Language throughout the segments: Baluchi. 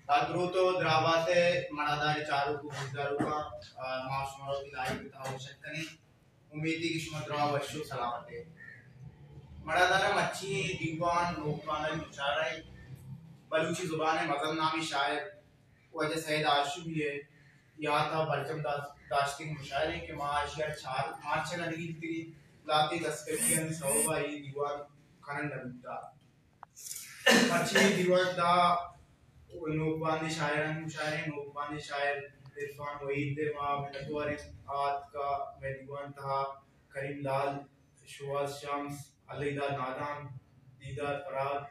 دروت ءُ دراہ بات ئے مڑادار چاروک ءُ گوشداروکاں، آ، ما شمارا وتی لائیو ءِ تہا وش اتک کنیں۔ امیتے کہ شما دراہ وش ءُ سلامت ئے۔ مڑادار ءِ مرچی ئیں دیوان نوک باندات ءِ مشاعرہ ایں۔ بلوچی زبان ءِ مزن نامیں شاعر واجہ سید ہاشمی ءِ یات ءَ برجم داشت، داشتگیں مشاعرہ ایں کہ ما اشی ءَ چار مارچ ءَ لڈگی بیتگیں، لہتے دستکاری آنی سوب ءَ اے دیوان کنگ نہ بوتگ۔ مرچی دیوان ءِ تہا نوک باندیں شاعرانی مشاعرہ ایں، نوک باندیں شاعر عرفان وحید ءِ ما منتوار ایں، آ اتکا مئے دیوان ءِ تہا کریم لال، شوہاز شمس، اللہ داد نادان، دیدار فرہاد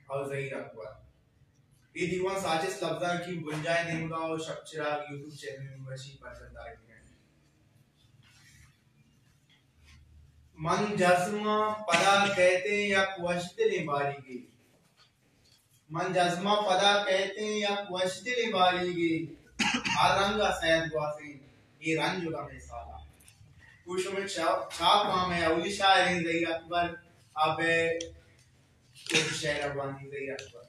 ءُ ظہیر اکبر۔ اے دیوان ساچس لبزانکی بنجاہ ءِ نیمگا ءُ شپ چراگ یوٹیوب چینل ءِ نیمگا شی پرچہ دارگ بیگ ءَ اِنت۔ من جزماں پدا کئیتیں یک وشدلیں باریگے۔ من جزماں پدا کئیتیں یک وشدلیں باریگے۔ ہر رنگ ءَ سید گوازیں اے رنج ءُ غم ءِ سالاں۔ گوں شمئے چا-، چاپ ءَ مئے اولی شاعر ایں ظہیر اکبر، آ بئے وتی شعر ءَ وانی۔ ظہیر اکبر۔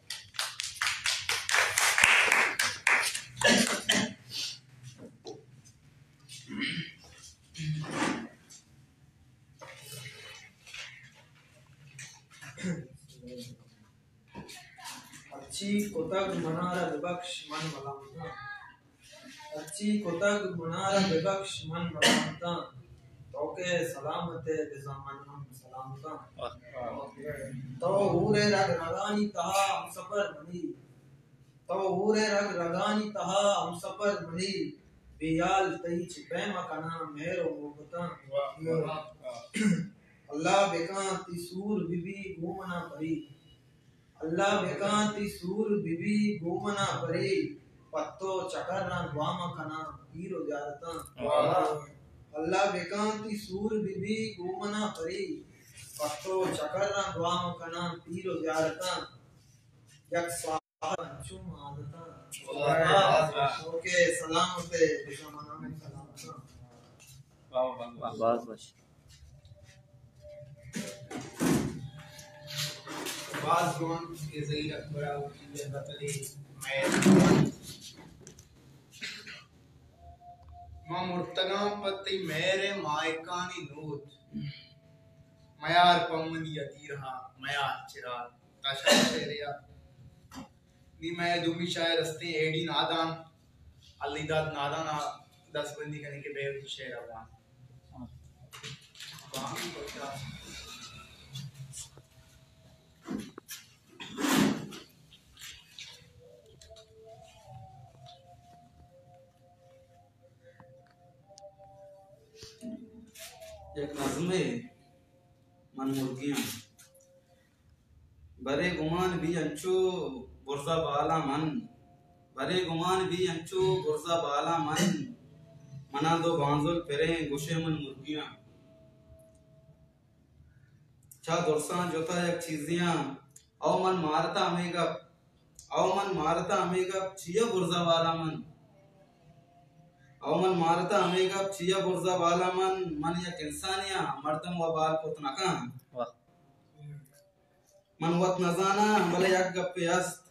ہرچی کتگ منارا ببخش، من ملامتاں۔ ہرچی کتگ منارا ببخش، من ملامتاں۔ تو کہ سلامت ئے، بزاں من ہم سلامتاں۔ واہ، واہ۔ تو ہور ءِ رگ رگانی تہا ہمسفر منی۔ تو ہور ءِ رگ رگانی تہا ہمسفر منی۔ بے ہیال تئی چہ پیم ءَ کناں مہر ءُ محبتاں۔ واہ، واہ، واہ۔ اللہ بکاں تئی سور بہ بی گوں منا پری۔ اللہ بکاں تئی سور بہ بی گوں منا پری، پہ تو چکراں گوام کناں پیر ءُ زیارتاں۔ واہ۔ اللہ بکاں تئی سور بہ بی گوں منا پری، پہ تو چکراں گوام کناں پیر ءُ زیارتاں۔ یک ساعت انچو عادتاں۔ واہ۔ تو کہ سلامت ئے، بزاں من ہم سلامتاں۔ واہ، واہ، واہ۔ باز وش۔ باز جوان کہ ظہیر اکبر ءَ وتی اے بتلے مئے۔ ما مرتگاں پہ تئی مہر ءِ ماہکانی نود، میار پہ منی ادیرہ ءَ، میار چراگ۔ تاشا شعرے ءَ۔ نی مئے دومی شاعر ہستیں اے ڈی نادان، علی داد نادان ءَ دست بندی کنیں کہ بئے وتی شعر ءَ بوان۔ یک نظمے، من مرگیاں۔ برے گمان بی انچو برزا بالاں من، برے گمان بی انچو برزا بالاں من، منا دو بانزل پریں گوشے من مرگیاں۔ چا درساں جتا یک چیزیاں، او من مارتا ہمے گپ، او من مارتا ہمے گپ، چیا برزا بالاں من؟ او من مارتا ہمے گپ، چیا برزا بالاں من؟ من یک انسانے آں، مردم و بال کت نکاں۔ واہ۔ من وت نزاناں، بلے یک گپے است۔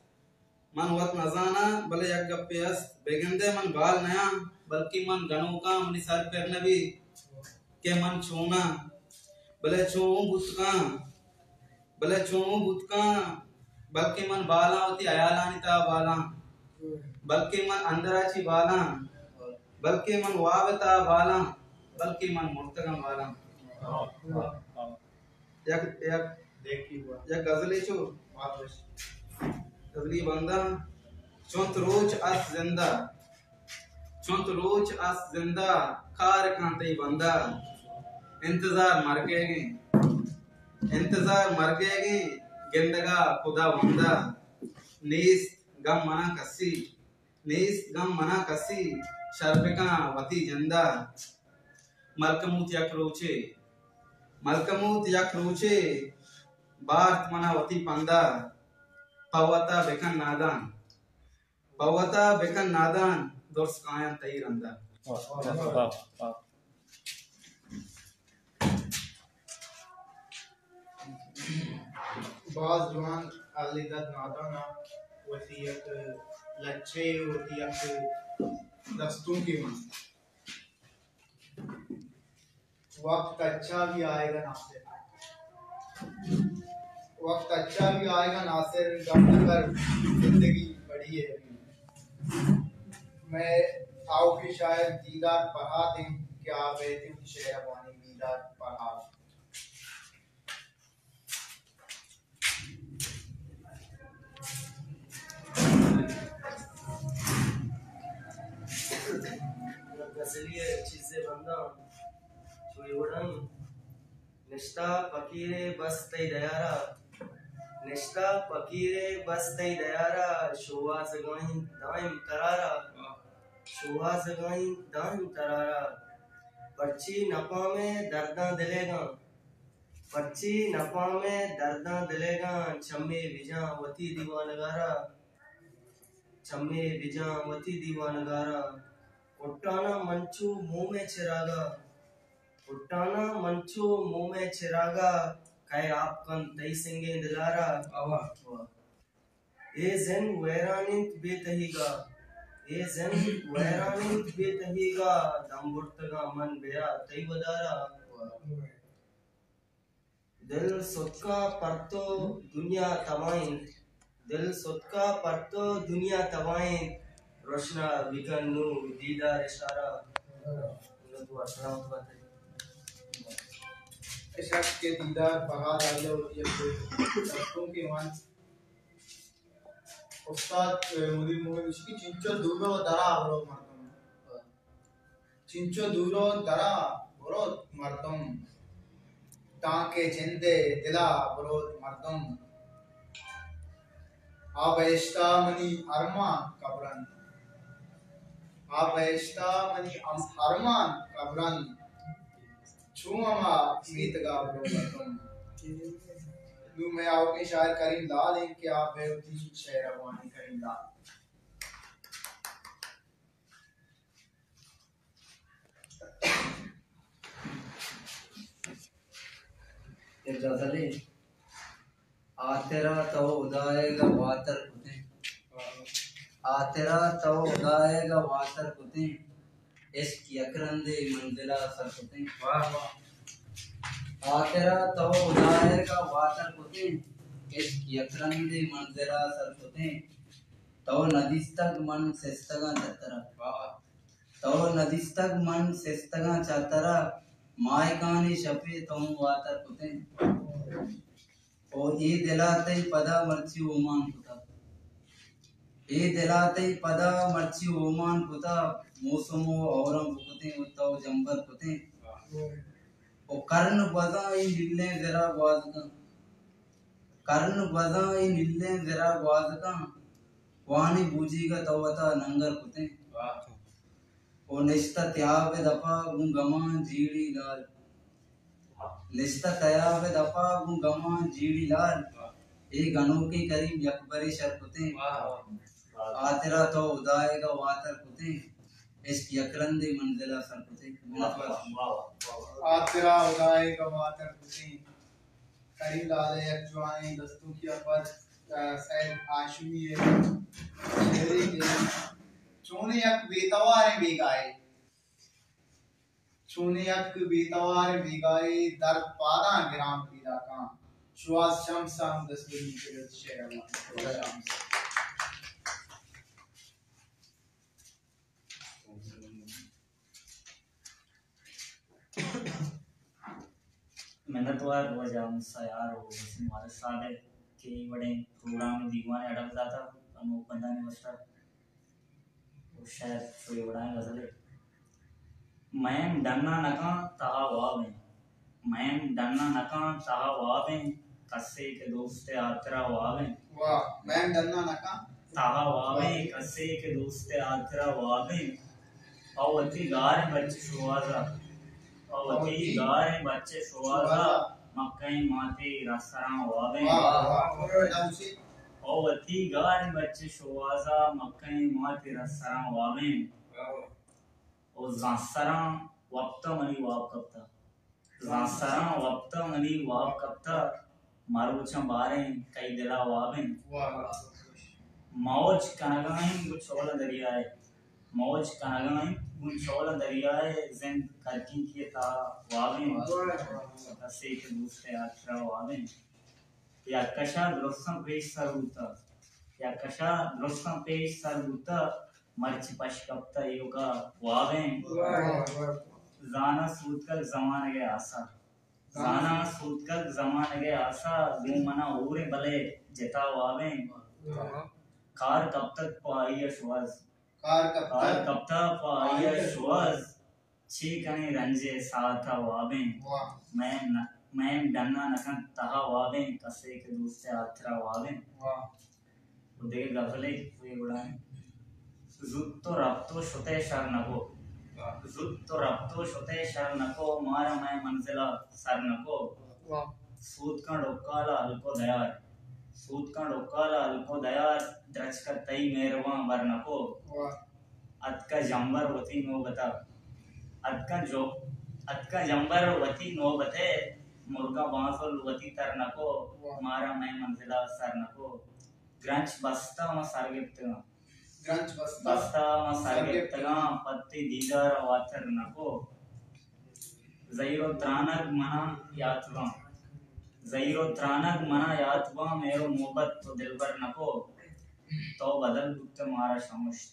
من وت نزاناں، بلے یک گپے است۔ بگندئے من بال نیاں، بلکیں من گنوکاں، منی سر پر نہ بی کہ من چوناں۔ بلے چون بوت کاں، بلے چون بوت کاں، بلکیں من بالاں، وتی ہیالانی تہا بالاں، بلکیں من اندرا چی بالاں، بلکیں من واب تہا بالاں، بلکیں من مرتگاں بالاں۔ یک، یک، یک غزلے چو۔ غزلی بنداں۔ چنت روچ است زندہ، چنت روچ است زندہ، کار کاں تئی بندہ۔ انتظار مرگیگیں، انتظار مرگیگیں، گندگا خدا وندہ۔ نیست غم منا کسی، نیست غم منا کسی، شر بکاں وتی جندا۔ ملکموت یک روچے، ملکموت یک روچے، بارت منا وتی پندا۔ پہ وتا بکن نادان، پہ وتا بکن نادان، درس کایاں تئی رندا۔ واہ، واہ، واہ۔ باز جوان، علی داد نادان ءَ وتی یک لچہ ء وتی یک دستونکے من۔ وقت اچھا بھی آئے گا ناصر، وقت اچھا بھی آئے گا ناصر، غم نہ کر، زندگی بڑی ہے ابھی۔ میں آؤکیں شاعر دیدار فرہاد ہیں کہ آپ ایتیں شعر وانی دیدار فرہاد۔ گزلی ء چیزے بنداں چو اے وڑاں۔ نشتہ پکیرے بس تئی دیارا، نشتہ پکیرے بس تئی دیارا، شوہازگائیں دائم ترارا، شوہازگائیں دائم ترارا۔ پرچی نپامے درداں دلیگاں، پرچی نپامے درداں دلیگاں، چمے بجاں وتی دیوانگارا، چمے بجاں وتی دیوانگارا۔ کٹاناں من چو مومے چراگا، کٹاناں من چو مومے چراگا، کئے آپ کنت تئی سنگیں دلارا۔ واہ، واہ۔ اے زند ویران انت بے تہیگا، اے زند ویران انت بے تہیگا، دم برتگاں من بیا تئی ودارا۔ دل ستکا پر تو دنیا تباہ انت، دل ستکا پر تو دنیا تباہ انت، روشنا بکن نوں دیدار اشارہ۔ منت وار، سلامت بات ئے۔ اشک کہ دیدار فرہاد آئی ء وتی یک دستونکے وانت۔ استاد، اے، مدیر مومن گوشی کہ چنچو دور ء درا برو مردم، چنچو دور ء درا برو مردم، تانکہ جند ء دلا برو مردم۔ آ بہشتا منی ارمان قبرن، آ بہشتا منی ام-، ارمان قبرن۔ چون ہما میتگا برو مردم۔ نوں مئے آؤکیں شاعر کریم لال انت کہ آ بہ وتی شعر ء وانی۔ کریم لال۔ یک غزلے۔ آترا تو ہدائیگ ء واتر کتیں، آترا تو ہدائیگ ء واتر کتیں، عشق یک رندے منزل ء سر کتیں۔ واہ، واہ۔ آترا تو ہدائیگ ء واتر کتیں، عشق یک رندے منزل ء سر کتیں۔ تو ندیستگ من سستگاں چترا۔ واہ۔ تو ندیستگ من سستگاں چترا، ماہکانی شپے تو واتر کتیں۔ او اے دلا تئی پدا مرچی اومان کتا، اے دلا تئی پدا مرچی اومان کتا، موسم و ہورم بکتیں و تو جمبر کتیں۔ او کرن گوزاں اے نیلیں زرا گوازگاں، کرن گوزاں اے نیلیں زرا گوازگاں، کوانی بوجیگ ء تو وتا ننگر کتیں۔ واہ۔ او نشتہ تیاب ء دپا گوں گماں جیڑی لال۔ واہ۔ نشتہ تیاب ء دپا گوں گماں جیڑی لال۔ واہ۔ اے گنوکیں کریم یکبرے شر کتیں۔ واہ، واہ، واہ۔ آترا تو ہدائیگ ء واتر کتیں، عشق یک رندے منزل ء سر کتیں۔ واہ، واہ، واہ، واہ۔ آترا ہدائیگ ء واتر کتیں۔ کریم لال ء یک جوانیں دستونکے ء پد، ء، سید ہاشمی ء شعرے کہ چونیں یک بے تواریں بیگاہے، چونیں یک بے تواریں بیگاہے درد پاداں گران پیداکاں۔ شوہاز شمس ء ہم دست بندی کنگ ء شعر ء وانگ۔ شوہاز شمس۔ منتوار واجہ ہمسایار و وسیم وارث صاحب ء کہ اے وڑیں پروگرام ء دیوان ء اڈ داتا ہمو بندانی واسطہ۔ و شاید چو اے وڑائیں غزلے۔ مین ڈنا نکاں تہا واب ایں، مین ڈنا نکاں تہا واب ایں، کسے کہ دوست ء ہاترا واب ایں۔ واہ، مین ڈنا نکاں۔ تہا واب ایں، کسے کہ دوست ء ہاترا واب ایں۔ او وتی گاریں بچ شوہازا، او وتی گاریں بچ شوہازا، مکہیں ماتے رسراں واب ایں۔ واہ، واہ، واہ۔ او وتی گاریں بچ شوہازا، مکہیں ماتے رسراں واب ایں۔ واہ۔ او زانسراں وپتا منی واب کپتا۔ زانسراں وپتا منی واب کپتا، مروچاں باریں تئی دلا واب ایں۔ واہ، واہ۔ موج کنگا انت گوں چول ءِ دریائے، موج کنگا انت گوں چول ءِ دریائے، زند کرکینکی ءِ تہا وابیں۔ کسے کہ دوست ءِ ہاترا وابیں۔ یک کشا درستاں پیش سر بوتہ، یک کشا درستاں پیش سر بوتہ، مرچی پش کپتہ ایوکا وابیں۔ زاناں سوتکگ زمانگ ءِ آسا، زاناں سوتکگ زمانگ ءِ آسا، گوں منا ہوریں بلے جتا وابیں۔ کار کپتگ پہ آئی ءَ شوہاز، کار کپتگ۔ کار کپتگ پہ آئی ءَ شوہاز، چے کنیں رنج ءِ ساعت ءَ وابیں۔ واہ۔ مئے ن-، مئے ڈنا نہ کنت تہا وابیں، کسے کہ دوست ءِ ہاترا وابیں۔ واہ۔ و دگہ غزلے اے وڑا انت۔ زوت تو رپت و شتے شر نکو۔ واہ۔ زوت تو رپت و شتے شر نکو، مارا مئے منزلا سر نکو۔ واہ۔ سوتکاں ڈکالا ہلکو دیار، سوتکاں ڈکالا ہلکو دیار، درچک ءَ تئی مہرباں بر نکو۔ واہ۔ اتکا جمبر وتی نوبتا، اتکا جو، اتکا جمبر وتی نوبتے، مرگاں بانزل وتی تر نکو۔ واہ۔ مارا مئے منزلا سر نکو۔ گرنچ بستہ ما سر گپتگاں۔ گرنچ بستہ بستہ ما سر سر گپتگاں، پہ تئی دیدار ءَ واتر نکو۔ زہیر و ترانگ منا یات باں، زہیر و ترانگ منا یات باں، مہر و محبت تو دلبر نکو۔ تو بدل بوتہ مارا شمشت،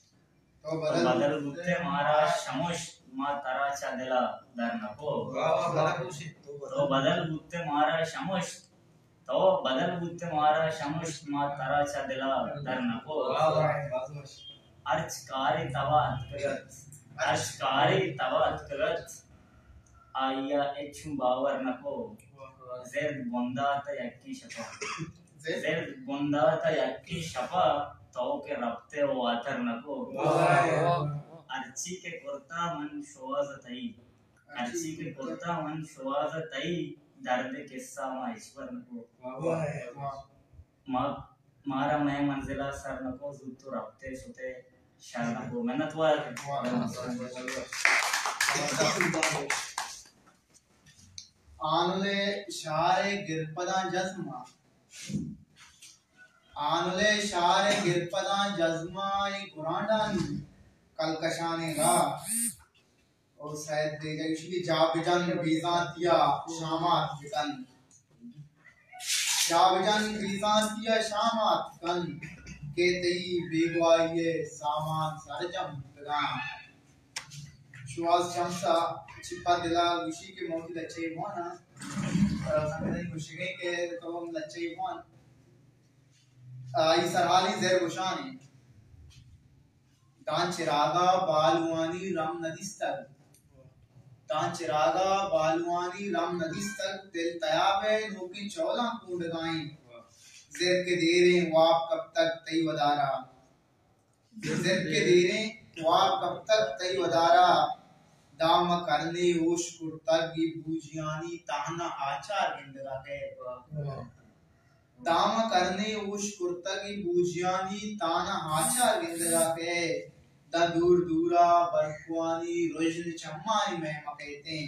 تو تو بدل بدل بوتہ بوتہ مارا شمشت، ما ترا چہ دلا در نکو۔ واہ، واہ، واہ۔ تو بدل بوتہ مارا شمشت، تو بدل بوتہ مارا شمشت، ما ترا چہ دلا در نکو۔ واہ، واہ، واہ۔ ہرچ کارے توا اتکگت، ہرچ کارے توا اتکگت، آئی ءَ ہچ باور نکو۔ زرد بندات ءَ یکیں شپا، زرد بندات ءَ یکیں شپا، تو کہ رپتے و واتر نکو۔ واہ، واہ۔ ہرچی کہ کرتا من شوہاز تئی، ہرچی کہ کرتا من شوہاز تئی، درد قصہ ما ہچبر نکو۔ واہ، واہ۔ ما، مارا مئے منزلا سر نکو، زوت تو رپتے شتے شر نکو۔ منت وار۔ آنلے شار گرپداں جزم آ، آنلے شار گرپداں جزم آ، اے گرانڈانی کلکشانی راہ۔ او سید بیجا گوشی کہ جا بجن بیزانتیا شامات بکن۔ جا بجن بیزانتیا شامات کن، کہ تئی بیگواہی سامان سرجم بوتگاں۔ شوہاز شمس ءَ چہ پد دل ءَ گوشی کہ من وتی لچہ ءَ بوان آں۔ سنگتانی گوشگ ءَ کہ تو ہم لچہ ءَ بوان۔ آئی سرحالی زر گوشان انت۔ داں چراگا بالوانی رم ندیستگ۔ داں چراگا بالوانی رم ندیستگ، دل تیاب ءِ نوکیں چولاں کونڈگائیں۔ زرک دیریں واب کپتگ تئی ودارا۔ زرک دیریں واب کپتگ تئی ودارا۔ دام کرنے ہوش کرتگ ای بوجیانی تہنا آچار گندگا کئے۔ دام کرنے ہوش کرتگ ای بوجیانی تہنا آچار گندگا کئے۔ داں دور دورا برکوانی رژن چمانی مہمہ کئیتیں۔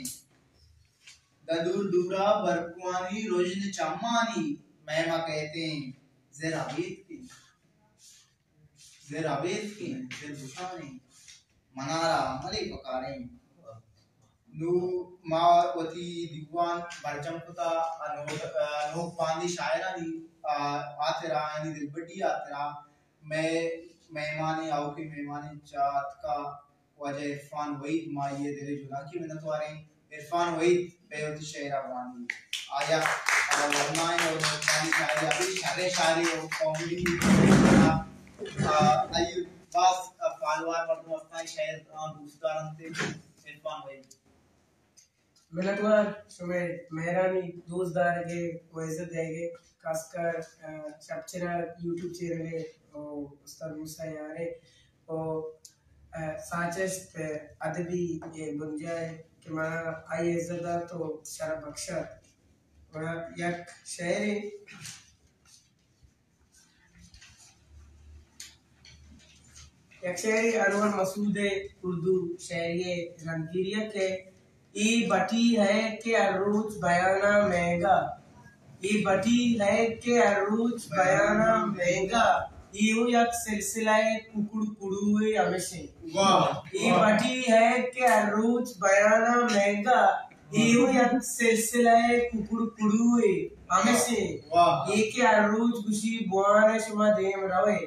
داں دور دورا برکوانی رژن چمانی مہمہ کئیتیں۔ زر ابیتکیں۔ زر ابیتکیں، زر گوشانیں۔ منارا عملے پکاریں۔ نوں ما وتی دیوان برجم کتا، آ نوک، آ نوک باندی شاعرانی، آ، ہاترا، آیانی دلبڈی ہاترا، مئے مہمانیں، آؤکیں مہمانیں چہ اتکا واجہ عرفان وحید، ما آئی ءِ دل ءِ جہلانکی ءَ منتواریں۔ عرفان وحید بئے وتی شعر ءَ وانی۔ آیا، آ، ورنائیں اور نوک باندی شاعری، ابھی شریں شاعری اور کامیڈی، آ، آئی باز فالوور مردم ہستاں، شعر، آ، دوست دارنت۔ عرفان وحید۔ منتوار شمئے مہرانی دوست دارگ ءَ و عزت دیگ ءَ، خاص کر، آ، شپ چراغ یوٹیوب چینل ءِ، او، استاد موسیٰ یار ءِ، او، آ، ساچشت ادبی ءِ بنجاہ ءَ کہ منا آئی عزت دات و شرپ بخشات۔ و یک شعرے یک شعرے انور مسعود ءِ اردو شاعری ءِ رندگیری ءَ کہ اے بٹی ہے کہ ہر روچ بیاناں مہنگا، اے بٹی ہے کہ ہر روچ بیاناں مہنگا، ایہو یک سلسلہ ءِ ککڑ کڑو ءِ ہمشیں۔ واہ۔ اے پٹی ہے کہ ہر روچ بیاناں مہنگا، ایہو یک سلسلہ ءِ ککڑ کڑو ءِ ہمشیں۔ واہ۔ اے کہ ہر روچ گوشی بوان ءَ شما دیم روئے،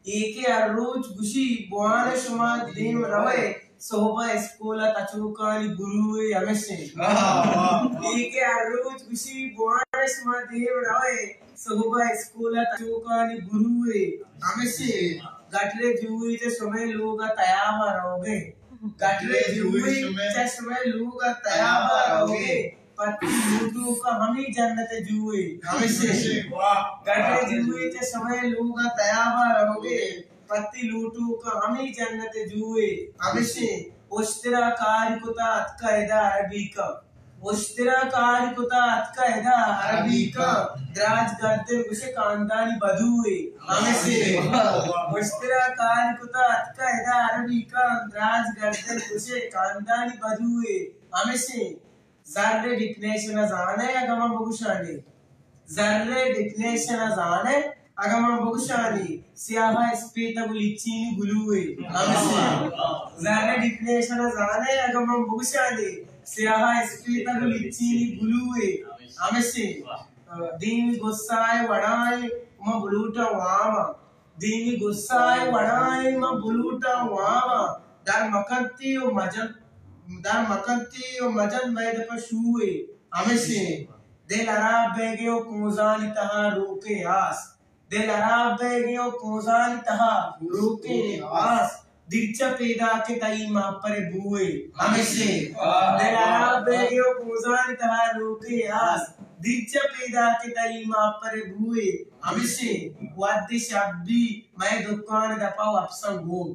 اے کہ ہر روچ گوشی بوان ءَ شما دیم روئے، سہب ءَ اسکول ءَ تچوکانی گرو ءِ ہمشیں۔ واہ، واہ، واہ۔ اے کہ ہر روچ گوشی بوان ءَ شما دیم روئے، سہب ءَ اسکول ءَ تچوکانی گرو ءِ ہمشیں۔ گٹر ءِ جوئی چہ شمئے لوگ ءَ تیاب ءَ روگ ءَ، گٹر ءِ جوئی چہ شمئے لوگ ءَ تیاب ءَ روگ ءَ، پتی لوٹوک ءَ ہمے جنت ءِ جوئے ہمشیں۔ واہ۔ گٹر ءِ جوئی چہ شمئے لوگ ءَ تیاب ءَ روگ ءَ، پتی لوٹوک ءَ ہمے جنت ءِ جوئے ہمشیں۔ اشترا کار کتا اتکا ادا عربی کن، اشترا کار کتا اتکا ادا عربی کن، دراج گردن گوشے کاندانی بدوئے ہمشیں۔ اشترا کار کتا اتکا ادا عربی کن، دراج گردن گوشے کاندانی بدوئے ہمشیں۔ زر ءِ ڈیفینیشن ءَ زانئے اگاں من بگوشانی؟ زر ءِ ڈیفینیشن ءَ زانئے اگاں من بگوشانی؟ سیاہ ءِ اسپیتگ ءُ لچینی گلوئے ہمشیں۔ زر ءِ ڈیفینیشن ءَ زانئے اگاں من بگوشانی؟ سیاہ ءِ اسپیتگ ءُ لچینی گلوئے ہمشیں۔ دیمی غصہ ءِ وڑائیں من بلوٹاں وام آں، دیمی غصہ ءِ وڑائیں من بلوٹاں وام آں، در مکنتی ءُ مجن، در مکنتی ءُ مجن مئے دپ ءَ شوئے ہمشیں۔ دل ہراب بیگے ءُ کوزانی تہا روکیں آس، دل ہراب بیگے ءُ کوزانی تہا روکیں آس، دیر چہ پیداکیں تئی ماپر بوئے ہمشیں۔ دل ہراب بیگے ءُ کوزانی تہا روکیں آس، دیر چہ پیداکیں تئی ماپر بوئے ہمشیں۔ وہدے شپ بی مئے دکان دپا وپساں گوک،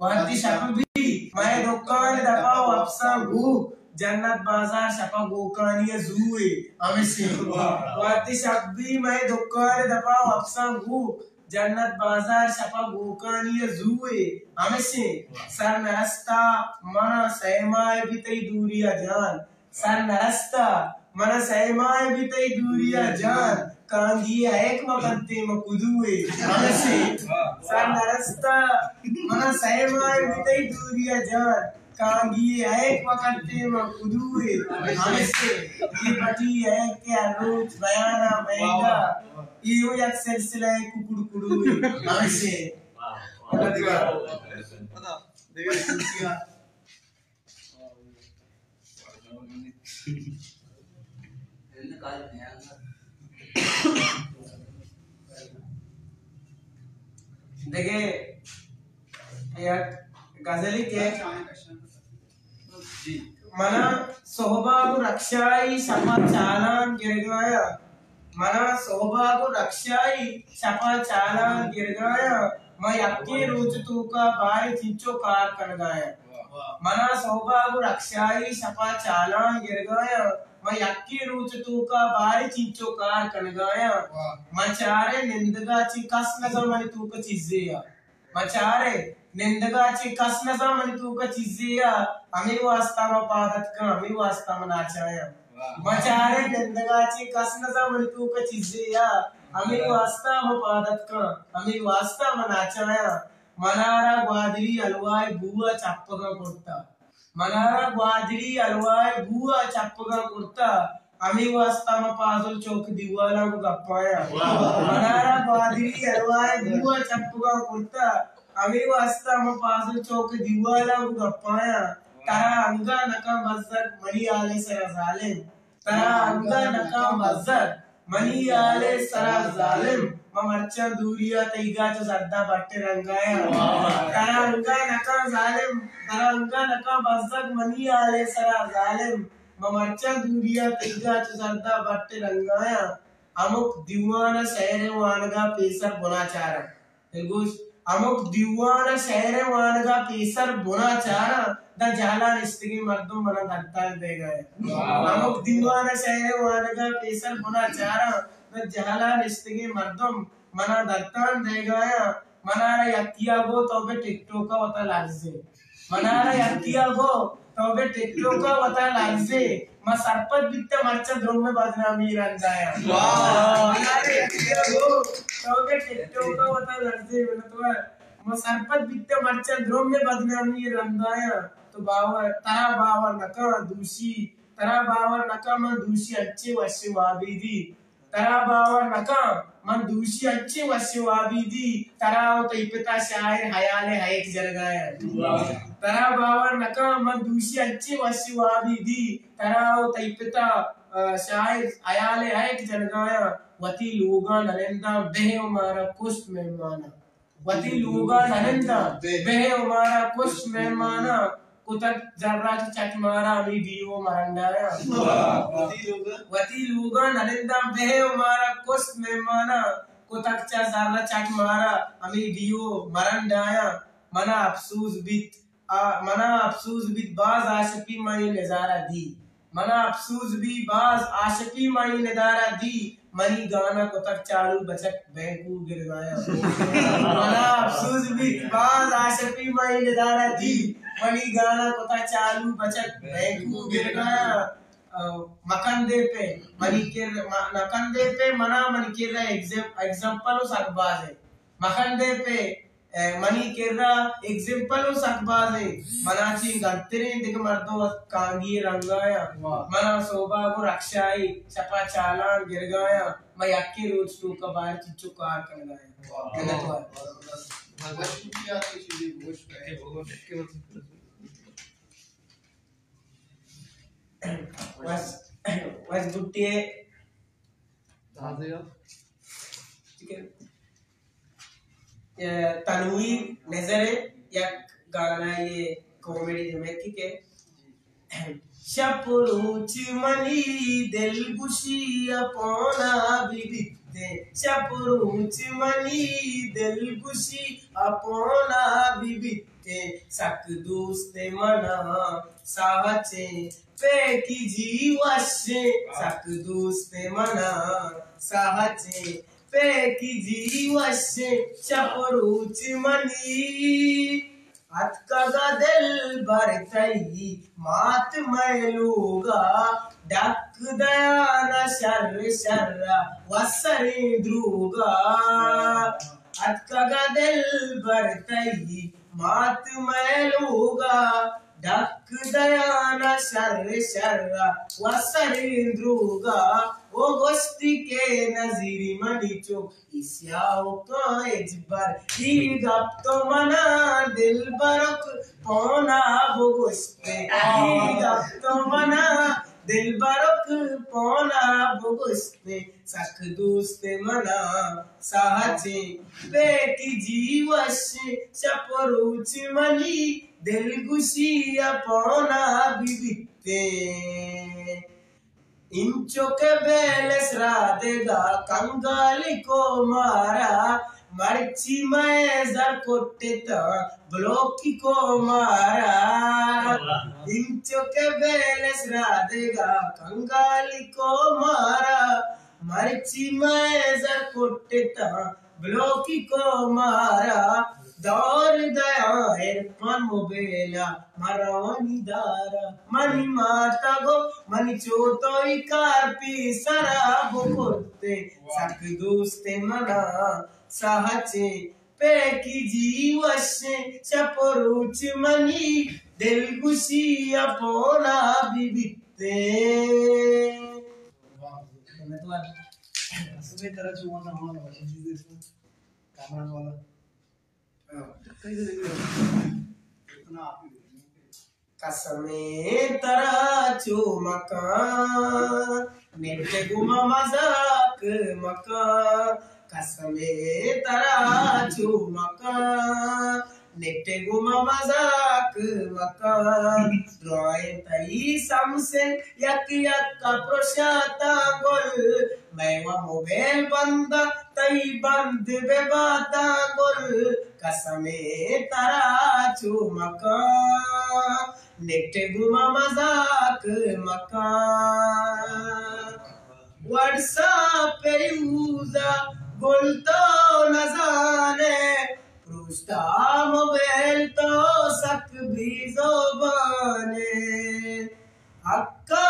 وہدے شپ بی مئے دکان دپا وپساں گوک، جنت بازار شپا گوکانی ءَ زوئے ہمشیں۔ وہدے شپ بی مئے دکان دپا وپساں گوک، جنت بازار شپا گوکانی ءَ زوئے ہمشیں۔ سر نرستا منا سئے ماہ بی تئی دوری ءَ جان، سر نرستا منا سئے ماہ بی تئی دوری ءَ جان، کانگی ءِ ہیک مکنتے من کدوئے ہمشیں۔ سر نرستا منا سئے ماہ بی تئی دوری ءَ جان، کانگی ءِ ہیک مکنتے من کدوئے ہمشیں۔ اے پٹی ہے کہ ہر روچ بیاناں مہنگا، ایہو یک سلسلہ ءِ ککڑ کڑوئے ہمشیں۔ دگہ یک غزلے کہ منا سہبا گوں رکشائی شپا چالان گرگایا، منا سہبا گوں رکشائی شپا چالان گرگایا، ما یکیں روچ توکا بارے چنچو کار کنگایا۔ منا سہبا گوں رکشائی شپا چالان گرگایا، ما یکیں روچ توکا بارے چنچو کار کنگایا۔ ما چارے نندگا چی کس نزان منی توکا چیزے یا۔ ما چارے نندگا چی کس نزان منی توکا چیزے یا، ہمے واسطہ ما پاد اتکاں، ہمے واسطہ ما ناچایاں۔ ما چارے نندگا چی کس نزان منی توکا چیزے یا، ہمے واسطہ ما پاد اتکاں، ہمے واسطہ ما ناچایاں۔ منارا گوادری حلوائے بو ءَ چپگاں کرتا، منارا گوادری حلوائے بو ءَ چپگاں کرتا، ہمے واسطہ ما پازل چوک دیوالاں گوں گپایاں۔ منارا گوادری حلوائے بو ءَ چپگاں کرتا، ہمے واسطہ ما پازل چوک دیوالاں گوں گپایاں۔ ترا انگا نکاں بزگ منی حالے سرا ظالم، ترا انگا نکاں بزگ منی حالے سرا ظالم، ما مرچاں دوریا تئیگا چو زردا بٹ رنگایاں۔ ترا انگا نکاں ظالم، ترا انگا نکاں بزگ منی حالے سرا ظالم، ما مرچاں دوریا تئیگا چو زردا بٹ رنگایاں۔ ہمک دیوان ءَ شعر ءِ وانگا پیسر بنا چاراں۔ دلگوش، ہمک دیوان ءَ شعر ءِ وانگا پیسر بنا چاراں، داں جہلا نشتگیں مردم منا دنتان دیگا انت۔ ہمک دیوان ءَ شعر ءِ وانگا پیسر بنا چاراں، داں جہلا نشتگیں مردم منا دنتان دیگا انت۔ منارا یکیا گو تو بے ٹک ٹوک ءَ وتا لرزے۔ منارا یکیا گو تو بے ٹک ٹوک ءَ وتا لرزے۔ ما سرپد بیتہ مرچاں درم ءِ بدنامی رندا یاں۔ واہ۔ تو کہ ٹک ٹاک ءَ وتا لرزے منت وار۔ ما سرپد بیتہ مرچاں درم ءِ بدنامی رندا یاں۔ تو باور، ترا باور نکاں دوشی، ترا باور نکاں من دوشی انچیں وشیں وابے دی۔ ترا باور نکاں من دوشی انچیں وشیں وابے دی، ترا و تئی پتا شاعر حیال ءِ ہیک جنگا یاں۔ واہ۔ ترا باور نکاں من دوشی انچیں وشیں وابے دی، ترا و تئی پتا، آ، شاعر حیال ءِ ہیک جنگا یاں۔ وتی لوگاں نننداں بہ و مارا کشت مہماناں۔ وتی لوگاں نننداں بہ و مارا کشت مہماناں، کتگ زر ءَ چہ چٹ مارا ہمے ڈیو مرنڈایاں۔ واہ۔ وتی لوگاں نننداں بہ و مارا کشت مہماناں، کتگ چہ زر ءَ چٹ مارا ہمے ڈیو مرنڈایاں۔ منا افسوز بیت، آ، منا افسوز بیت باز آشپی من اے نظارہ دی۔ منا افسوز بی باز آشپی ما اے ندارہ دی، منی گانا کتگ چالو بچک بینکو گرگایاں۔ منا افسوز بی باز آشپی ما اے ندارہ دی، منی گانا کتگ چالو بچک بینکو گرگایاں۔ آ، مکندے پہ منی کر، م-، مکندے پہ منا منی کر ایگزام-، ایگزامپل و سک باز ہے۔ مکندے پہ اے، منی کرا ایگزامپل و سک باز انت۔ منا چی گنتریں دگہ مردم ات کانگی رنگایاں۔ واہ۔ منا صوبہ گوں رکشائی، شپا چالان گرگایاں۔ ما یکے روچ توکا باہر چنچو کار کنگایاں۔ واہ۔ منت وار۔ واہ۔ وس، وس بٹی ءِ۔ ٹھیک ہے۔ اے، تنویر نظر ءِ یک گانا، اے کامیڈی جمع کی کہ شپ روچ منی دلگوشی ءَ پونا بہ بیت، شپ روچ منی دلگوشی ءَ پونا بہ بیت، سک دوست منا ساچیں پیکی جی وشیں، سک دوست منا ساچیں پیکی جی وشیں، شپ روچ منی اتکگا دلبر تئی مات مئے لوگا، ڈک دیانا شر شرا وسریں دروگا۔ اتکگا دلبر تئی مات مئے لوگا، ڈک دیانا شر شرا وسریں دروگا۔ او گوشتی کہ نزیری منی چک ای سیاہوکاں ہچبر، ای گپ تو منا دلبرک پونا بگوشتے، ای گپ تو منا دلبرک پونا بگوشتے، سک دوست منا ساچیں پیکی جی وشیں، شپ روچ منی دلگوشی ءَ پونا بہ بیتیں۔ انچو کہ بیلس را دگا کنگالی کو مارا، مرچی مئے زر کٹتا بلوکی کو مارا۔ انچو کہ بیلس را دگا کنگالی کو مارا، مرچی مئے زر کٹتا بلوکی کو مارا۔ دور دیا عرفان موبیلا مروانی دارا، منی ماتا گو منی چوتوئی کار پیسرا بکرتے، سک دوست منا ساچیں پیکی جی وشیں، شپ و روچ منی دلگوشی ءَ پونا بہ بیتیں۔ قسمیں ترا چو مکاں، نٹ گما مزاک مکاں۔ قسمیں ترا چو مکاں، نٹ گما مزاک مکاں۔ درائیں تئی سمسن یک یک پروشاتاں گل، مئے و موبیل بندا تئی بند بہ باتاں گل۔ قسمیں ترا چو مکاں، نٹ گما مزاک مکاں۔ واٹساپ یوزا گل تو نزانے، پروشتا موبیل تو سک بے زبانے۔ حقا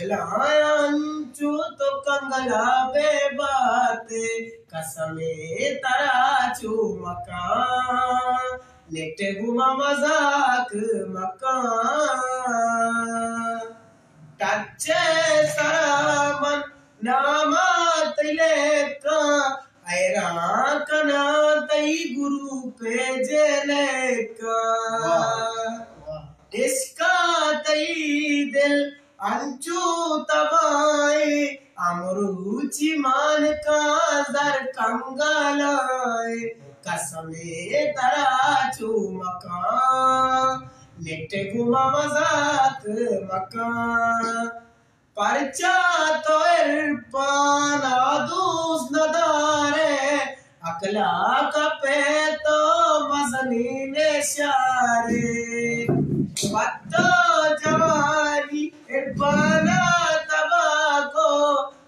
لایا انچو تو کنگلا بے بات، قسمے ترا چو مکان، نٹ گما مزاک مکان۔ ٹچ سرا من ناما تئی لیکاں، حیران کناں تئی گروپ جے لیکاں۔ واہ، واہ۔ ڈسکاں تئی دل انچو تباہیں، امروچی مانکاں زر کنگالائیں، قسمے ترا چو مکان، نٹ گما مزاک مکان۔ پرچا تو عرفان ءَ دوست ندارے، اخلاق پہ تو مزنیں نشارے۔ پہ تو جوانی عرفان ءَ تباہ کو،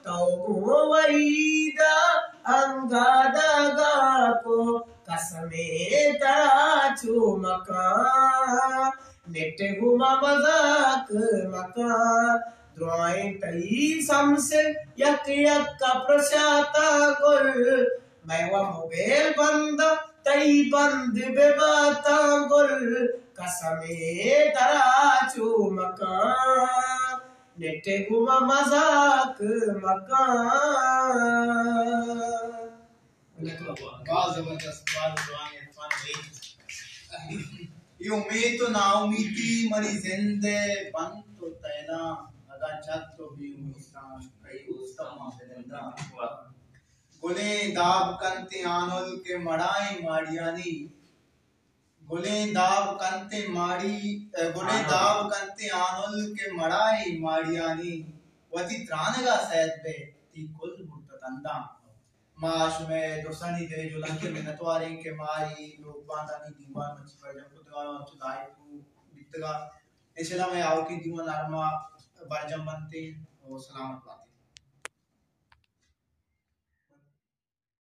تو گوں وحید ءَ انگا دگا کو، قسمے ترا چو مکان، نٹ گما مزاک مکان۔ درائیں تئی سمسل یک یک ءَ پرشاتاں گل، مئے و موبیل بند ءَ تئی بند بہ باتاں گل، قسمے ترا چو مکان، نٹ گما مزاک مکان۔ باز زبردست، باز جوان عرفان بھائی۔ اے امید و ناامیدی منی زند ءِ بند و تیلاں، اگاں چت و بے امیداں، کئی اوست ءَ من بننداں۔ گلیں داب کنت آنل کہ مڑائیں ماڑیانی، گلیں داب کنت ماڑی، گلیں داب کنت آنل کہ مڑائیں ماڑیانی، وتی ترانگ ءَ سید بئے، تئی کل مرتت ہنداں۔ ما شمئے درسانی دل ءِ جہلانکی ءَ منتوار ایں کہ ما اے لوگ باندانی دیوان مرچی برجم کتگ ءُ انچو لائیو بیتگ ءُ انشاءاللہ مئے آؤکیں دیوان ہر ماہ برجم بنت و سلامت بات۔